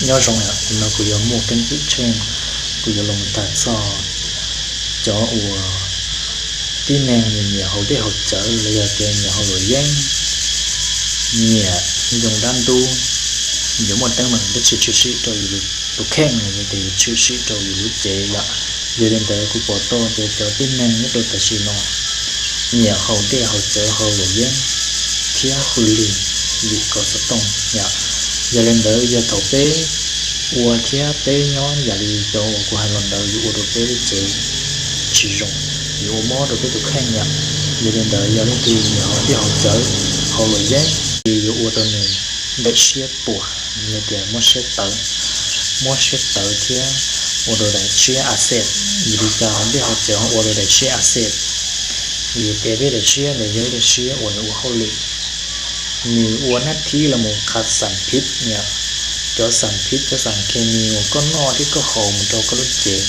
Nyob zoo, nim no kuv yuav muaj keeb kwm tsheej, kuv yuav los tham txog cov uas tib neeg nws nyiam haus dej haus cawv los yog tias nyiam haus luam yeeb, nyiam zoo dab ntub, yuav muaj teeb meem dab tsi tshwm sim rau yus tus kheej los yog tias yuav tshwm sim rau yus lub cev yom. Yog li ntawd kuv pom tau tias cov tib neeg nyob rau tam sim no nyiam haus dej haus cawv haus luam yeeb thiab pw lig vim kom xov tooj yom. Yog li ntawd yog thaum peb ua thiab peb nyob yam li cov uas kuv hais los ntawd yuav ua rau peb lub cev tsis zoo, yuav ua mob rau peb tus kheej yom. Yog li ntawd yog leej twg nyiam haus dej haus cawv haus luam yeeb ces yuav ua rau nws daim siab puas, yog tias muab siab tawv, muab siab tawv thiab ua rau daim siab a xej. Vim li cas haus dej haus cawv ho ua rau daim siab a xej? Vim tias peb daim siab ntawd yog ib daim siab uas nws ua hauj lwm, nws ua nab thib los mus qha xam phib yom. Cov xam phib, cov xam khes mis uas koj noj thiab koj haus mus rau koj lub cev,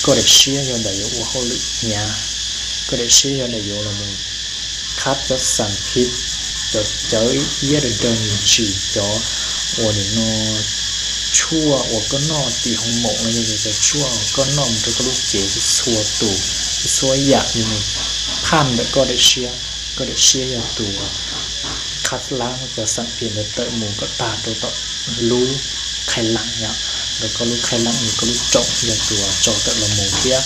koj daim siab yog ntawm yuav ua hauj lwm hnyav, koj daim siab yog ntawm yuav los mus qhab cov xam phib, cov cawv iab daws daws nws tsim cov uas nim no tshuaj uas koj noj tim hoo maum los yog tias cov tshuaj uas koj noj mus rau koj lub cev txhua tus, txhua yam yog nws phaj ntawm koj daim siab. Koj daim siab yog tus qhab laab cov xam phib ntawd tawm mus kom tag rau tom lub khaij laab yom, rau koj lub khaij laab yog koj lub rooj yog tus tso tawm los mus thiab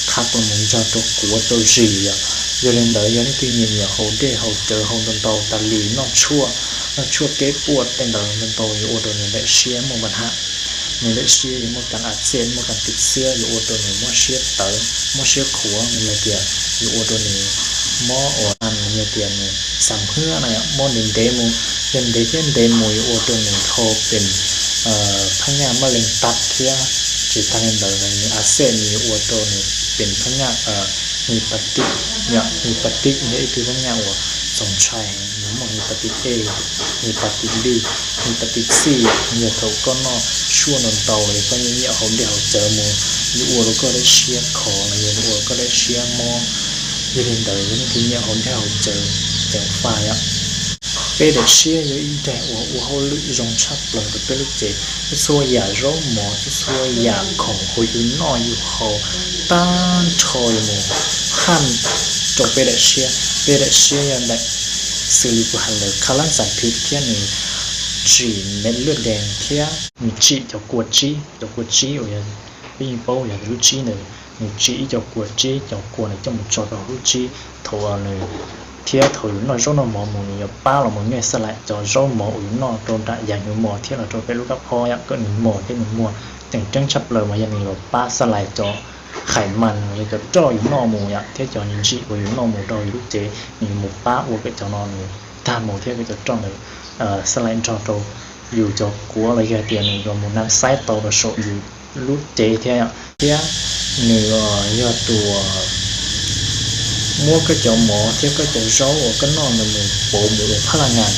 qhab los mus nrog rau quav rau zis yom. Yog li ntawd yog leej twg nyiam nyiam haus dej haus cawv haus ntau ntau tas li, noj tshuaj, noj tshuaj keb puaj tej ntawd ntau ntau yuav ua rau nws daim siab muaj npa ham, nws daim siab yuav muaj kas a xej, muaj kas tim xiab, yuav ua rau nws muab siab tawv, muab siab qhuav, nws yog tias yuav ua rau nws mob uas yog tias nws xam hwb no mob ntev ntev mus, yog ntev thiab ntev mus yuav ua rau nws dhau pes phab nyaj mab leej tab thiab. Tsis tag li ntawd nws a xej nws yuav ua rau nws pes phab nyaj his pas tij, his pas tij yog ib tug phab nyaj uas txaus ntshai heev, nws muaj his pas tij A, his pas tij B, his pas tij C, yog thaum koj noj tshuaj ntau ntau los yog koj nyiam nyiam haus dej haus cawv mus yuav ua rau koj daim siab khov los yog yuav ua rau koj daim siab mob. Yog li ntawd yog leej twg nyiam haus dej haus cawv ceev faj yom. Peb daim siab yog ib daim uas ua hauj lwm zoo tshaj plaws rau peb lub cev, txhua yam zaub mov, txhua yam khoom uas yus noj yus haus tag nrho yuav mus phaj rau peb daim siab. Peb daim siab yog daim xws li kuv hais ntawd qhab laab xam phib thiab nws tsim mej luaj dees thiab nws tsim cov kua tsib, cov kua tsib uas yog peb yeej paub yog lub tsib ntawd, nws tsim ib co kua tsib, cov kua ntawd coj mus tso rau hauv lub tsib thaum nws, thiab thaum yus noj zaub noj mov mus nws yuav pab los mus nyuaj xab laim cov zaub mov uas yus noj rau nram yag hnyuv mos thiab los rau peb lub kab phob yom, kom nws mos thiab nws muag ceem ceeb tshaj plaws mas yog nws yuav pab xab laim cov hais mas los yog cov roj yus noj mus yom, thiab cov ntsim uas yus noj mus rau yus lub cev nws yuav mus pab ua kom cov no nws tag mus thiab kom cov roj ntawd xab laim nrog rau yus cov kuav los yog tias nws yuav mus na xaib tau rau saum yus lub cev thiab yom. Thiab nws yog tus muab koj cov mov thiab koj cov zaub uas koj noj ntawd mus pauv mus ua phab laj ngas.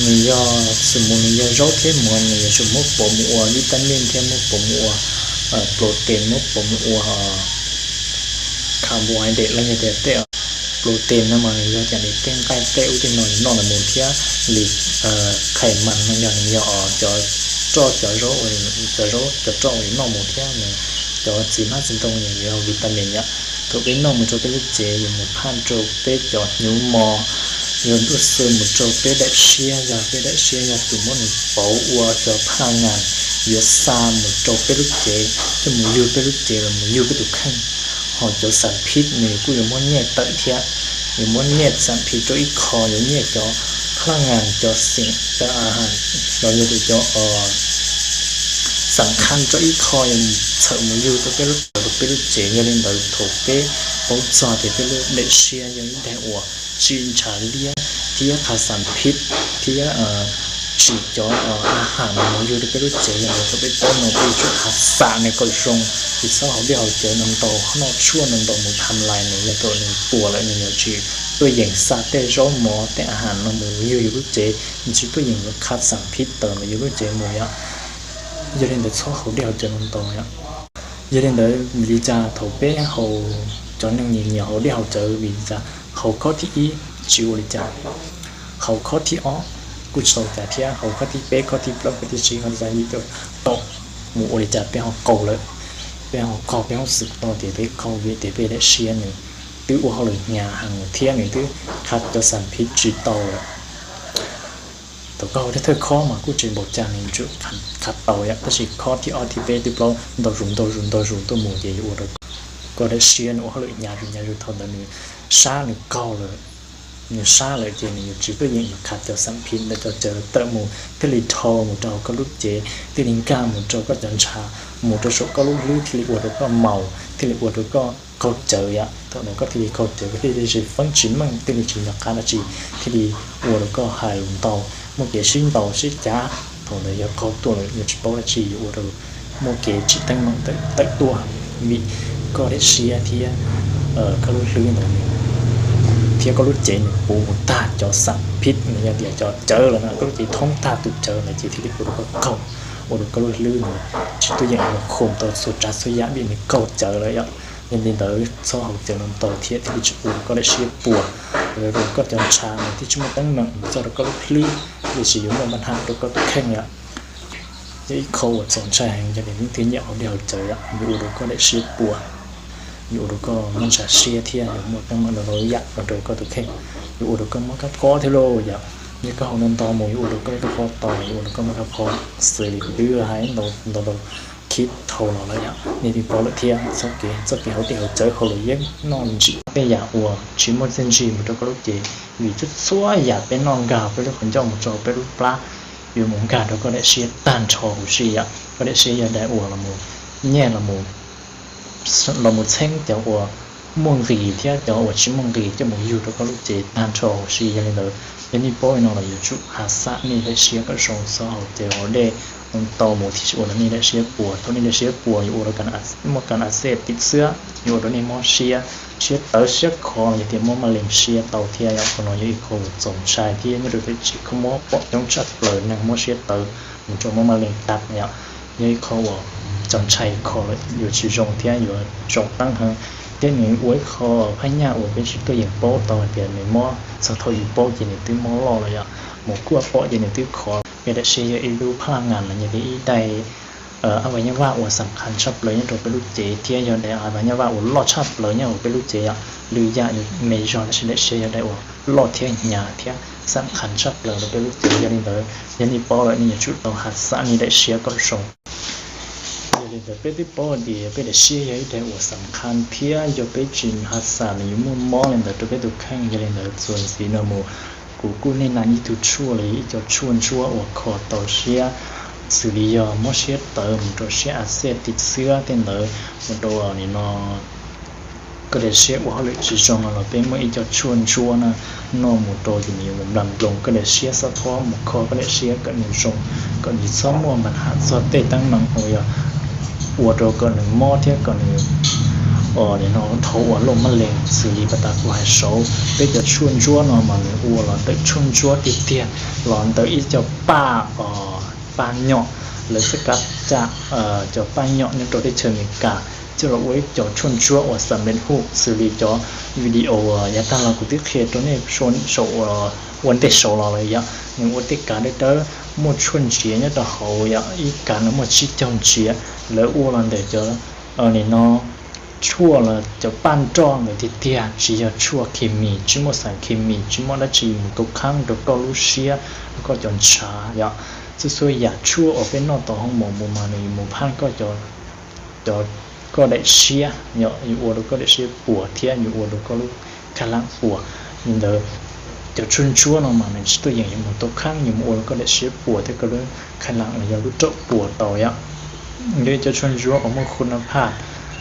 Nws yog xws mus nws yog zaub thiab mov nws yuav tsum muab pauv mus ua vitamin thiab muab pauv mus ua protein, muab pauv mus ua carbohydrate los yog tias tej protein no mas nws yog tias nws tej nqaij tej ub tej no yus noj ntawd mus thiab li khais mas no yog nws yog cov roj, cov zaub, cov zaub cov roj uas yus noj mus thiab nws cov txiv hmab txiv ntoo nws yog vitamin yom. Thaum peb noj mus rau peb lub cev yuav mus phaj rau peb cov hnyuv mos, yuav ntuj xwb mus rau peb daim siab, yog peb daim siab yog tus muab nws pauv ua cov phab laj ngas yuav xa mus rau peb lub cev, coj mus yug peb lub cev los mus yug peb tus kheej. Ho cov xam phib nws kuj yuav muab nyiaj tawm thiab, yuav muab nyiaj xam phib rau ib qho, yuav nyiaj cov phab laj ngas, cov xim, cov a has los yog tias cov xam khaj rau ib qho yuav txhawm mus yug rau peb lub, rau peb lub cev. Yog li ntawd thaum peb paub txog tias peb lub daim siab yog ib daim uas tsim ntshav liab thiab qha xam phib thiab tsim cov a has no mus yug rau peb lub cev, yog li thaum peb paub no peb yuav tsum ha xam nws kom zoo, tsis txhob haus dej haus cawv no ntau, noj tshuaj no ntau mus tham lais nws, yog thaum nws puas lawm nws yuav tsis tuaj yeem xa tej zaub mov tej a has no mus yug yus lub cev, nws tsis tuaj yeem yuav qha xam phib tawm ntawm yus lub cev mus yom. Yog li ntawd txhob haus dej haus cawv no ntau yom. Yog li ntawd vim li cas thaum peb haus, cov neeg nyiam nyiam haus dej haus cawv vim li cas? Haus khob thib ib tsis ua li cas. Haus khob thib ob kuj tsis tau cas thiab. Hauv khob thib peb, khob thib plaub, khob thib tsib, khob thib xya yim tuaj tau mus ua li cas peb ho qaug lawm. Peb ho qaug peb hauj xwm tau tias peb qaug vim tias peb daim siab nws twb ua hauj lwm hnyav heev thiab nws twb qha cov xam phiv tsis tau lawm. Thaum koj hauv thawj khob mas kuj tsis npaum cas nws yuav tsum qha tau yom, tab sis khob thib ob thib peb thib plaub ntau zus ntau zus ntau zus tuaj mus ces yuav ua rau koj daim siab nws ua hauj lwm hnyav zus hnyav zus thaum ntawd nws sab nws qaug lawm. Nws sab lawm ces nws yuav tsis tuaj yeem yuav qha cov xam phiv ntawd cov cawv tawm mus thiaj li dhau mus rau koj lub cev, thiaj li nkag mus rau koj cov ntshav, mus rau saum koj lub hlwb thiaj li ua rau koj maus thiaj li ua rau koj qaug cawv yom. Thaum ntawd koj thiaj li qaug cawv, koj thiaj li tsis feeb tsis meej, thiaj li tsis nco qab dab tsi, thiaj li ua rau koj hais lus ntau, muaj kev sib ntaus sib cav. Thaum ntawd yog qaug tuaj lawm yuav tsis paub dab tsi, yuav ua rau muaj kev tsis teeb meem tawm tuaj vim koj daim siab thiab koj lub hlwb ntawd thiab koj lub cev nws puv mus tag cov xam phiv los yog tias cov cawv lawm no, koj lub cev thoob tag tus cawv ntawd ces thiaj li ua rau koj qaug, ua rau koj lub hlwb nws tsis tuaj yeem los khoom tau txhua tsav txhua yam vim nws qaug cawv lawm yom. Yog li ntawd txhob haus cawv no ntau thiab thiaj li tsis ua rau koj daim siab puas, ua rau koj cov ntshav nws thiaj tsis muaj teeb meem txog rau koj lub hlwb, tiam sis yuav muaj npa nham rau koj tus kheej yom. Yog ib qho uas txaus ntshai heev, yog tias leej twg nyiam haus dej haus cawv yom, yuav ua rau koj daim siab puas, yuav ua rau koj muaj ntshav siab thiab yuav muaj teeb meem ntau ntau yam los rau koj tus kheej, yuav ua rau koj mob kab phob thiab lauj yom. Yog koj haus ntau ntau mus yuav ua rau koj ib tug qhov to, yuav ua rau koj mob kab phob, xws li kuv twb hais ntau ntau khib dhau los lawm yom, nej twb paub lawm thiab. Txoj kev, txoj kev haus dej haus cawv haus luam yeeb noj ntsim tej yam uas tsis muaj txiaj ntsig mus rau koj lub cev, vim txhua txhua yam peb noj nkag peb lub qhov ncauj mus rau peb lub plab yuav mus nkag rau koj daim siab tag nrho huv si yom. Koj daim siab yog daim uas los nyiaj los mus txheeb cov uas muaj nqis thiab cov uas tsis muaj nqis coj mus yug rau koj lub cev tag nrho huv si. Yog li ntawd, yog nej paub li no los yuav tsum ha xam nej daim siab kom zoo, txhob haus cawv haus dej ntau mus thiaj tsis ua rau nej daim siab puas. Thaum nej daim siab puas yuav ua rau muaj kas a xej tim xwb, yuav ua rau nej mob siab, siab tawv siab khov, yog tias muaj maj leej siab tau thiab yom. Qhov no yog ib qho uas txaus ntshai thiab nyob rau peb tsev kho mob pom coob tshaj plaws neeg mob siab tawv mus rau muaj maj leej tag yom. Yog ib qho uas txaus ntshai kho lawm yuav tsis zoo thiab yuav tsaus teeb heev. Thiab nws ua ib qho phab nyaj uas peb tsis tuaj yeem paub tau hais tias nws mob txog thaum yus paub ces nws twb mob loj lawm yom. Mus kuaj pom ces nws twb khov. Peb daim siab yog ib lub phab laj ngas los yog tias ib daim a vas nyaj vaj uas xam khas tshaj plaws nyob rau peb lub cev thiab yog daim a vas nyaj vaj uas loj tshaj plaws nyob hauv peb lub cev yom. Lwm yam yuav me zog tab sis daim siab yog daim uas loj thiab hnyav thiab xam khas tshaj plaws rau peb lub cev. Yog li ntawd, yog nej paub lawm nej yuav tsum tau ha xam nej daim siab kom zoo. Yog li ntawd peb twb paub tias peb daim siab yog ib daim uas xam khas thiab yog peb tsis ha xam nws yuav muaj mob li ntawd rau peb tus kheej. Yog li ntawd txuas ntxiv no mus kuv kuj nej nas ib tug tshuaj los yog ib co tshuaj ntsuab uas kho tau siab, xws li yog mob siab tawv mus rau siab a xej tim xwb tej ntawd mus rau nim no koj daim siab ua hauj lwm tsis zoo no los peb muaj ib co tshuaj ntsuab na, noj mus rau ces nws yuav mus nplas nploos koj daim siab, xab phob mus kho koj daim siab kom nws zoo, kom nws txhob muaj npa nham txog tej teeb meem uas yog ua rau kom nws mob thiab kom nws nim no dhau ua loj maj lees xws li pas tas kuv hais saud. Peb cov tshuaj ntsuab no mas nws ua los ntawm tshuaj ntsuab tiag tiag los ntawm ib co paj, paj nyom, lawv txhaj kav cam cov paj nyom nyob rau teb chaws Amelikas coj los ua ib co tshuaj ntsuab uas xam peb hu xws li cov video yav tag los kuv twb qhia rau nej saum ua ntej saud los lawm yom. Nws ua tej kav dawb dawb muaj tshuaj ntsiav nyob rau hauv yom, ib kav no muaj tsib caug ntsiav. Lawv ua los ntawm cov nim no tshuaj los cov paj nroj ntawd tiag tiag, tsis yog tshuaj khes mis, tsis muaj xam khes mis, tsis muaj dab tsi mus tau kheeb rau koj lub siab, koj cov ntshav yom. Txhua txhua yam tshuaj uas peb noj tau hoo maum mus mas nws yuav mus phaj koj cov, koj daim siab yom, yuav ua rau koj daim siab puas thiab yuav ua rau koj lub khaj lam puas. Li ntawd cov tshuaj ntsuab no mas nws tsis tuaj yeem yuav mus tau kheeb, yuav mus ua rau koj daim siab puas thiab koj lub khaj lam los yog lub raum puas tau yom. Yog ib co tshuaj ntsuab uas muaj khu na phaj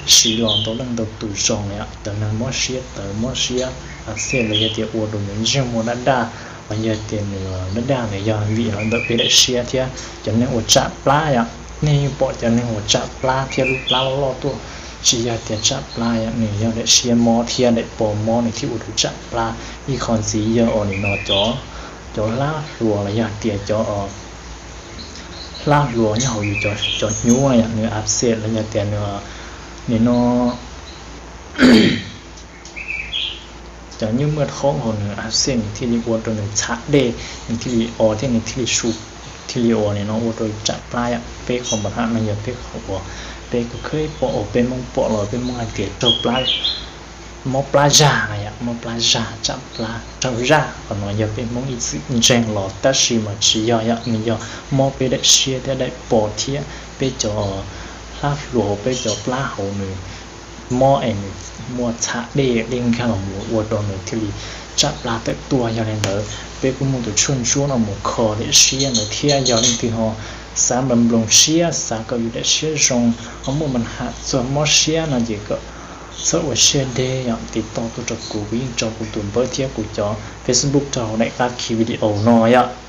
siv los ntau leej ntau tus zoo yom. Cov neeg mob siab tawv mob siab a xej los yog tias ua rau nws ntsej muag daj daj, los yog tias nws daj daj nws yog vim los ntawm peb daim siab thiab cov neeg uas tsam plab yom. Nej yeej pom cov neeg uas tsam plab thiab lub plab loj loj tuaj, tsis yog tias tsam plab yom, nws yog daim siab mob thiab daim pos mob nws thiaj ua rau tsam plab. Ib qho ntxiv yog uas nim no cov, cov hlab hluas los yog tias cov hlab hluas nyob hauv yus cov hnyuv yom, nws a xej los yog tias nws nim no cov nyuj muaj thoob hauv nws a xej nws thiaj li ua rau nws txham dej, nws thiaj li o thiab nws thiaj li su, thiaj li ua li no ua rau tsam plab yom. Peb qhov npa ham no yog peb qhov uas peb kuj khib pom uas peb Hmoob pom los peb Hmoob hais tias raug plab, mob plab zag na yom, mob plab zag, tsam plab raug zaj. Qhov no yog peb Hmoob ib txwm ntseeg los tab sis mas tsis yog yom, nws yog mob peb daim siab thiab daim pos thiab peb cov hlab hluas, peb cov plab hauv nws mob es nws muaj txham dej dej nkag los mus ua rau nws thiaj li tsam plab tawm tuaj. Yog li ntawd peb kuj muaj tus tshuaj ntsuab no mus kho daim siab ntawd thiab. Yog leej twg ho xav nploos siab, xav kom yus daim siab zoo, ho muaj npa ham txog mob siab no ces kom txhob ua siab deb yom, tiv toj tuaj rau kuv, kuv yeej tso kuv tus npawb thiab kuv cov Facebook rau hauv daim qab khi video no yom.